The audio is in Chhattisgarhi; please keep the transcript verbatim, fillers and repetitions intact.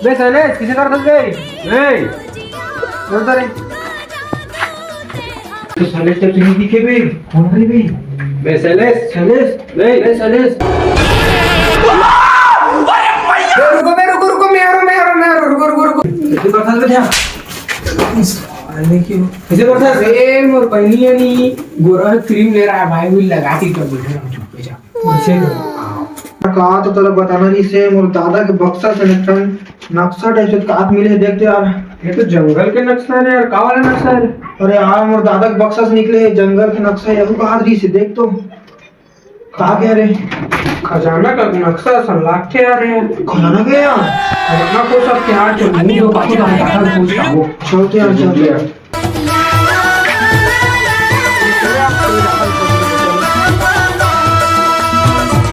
बे शैलेश, किसे करत हस बे? ए, बोल तो रे। तो शैलेश तो नहीं दिखे बे। कौन रे बे? बे शैलेश। शैलेश। बे, बे शैलेश। बे रुको, बे रुको, रुको, मैं आ रहा हूँ, मैं आ रहा हूँ, मैं आ रहा हूँ, रुको, रुको, रुको। किसे करत हस बे ध्यान? अरे क्यों? किसे करत हस? अरे मोर बहिनी है नी, गोरा क्रीम ले रहा है भाई, वो लगा के कर बैठे रहो चुप जा। कैसे करो? का तो तोला बताना नहीं से, मोर दादा के बक्सा से निकल नक्शा टाइप से काट मिले, देख तो यार। ये तो जंगल के नक्शा है यार, का वाला नक्शा है? अरे यार, मोर दादा के बक्सा से निकले जंगल के नक्शा, ये का हाथ से देख तो। का गया रे? खजाना का नक्शा सन लागथे यार ये। खजाना गया? खजाना को सब क्या के मुंह में बाकी दादा को पूछ रहा हूँ। चल तो यार, चल तो यार।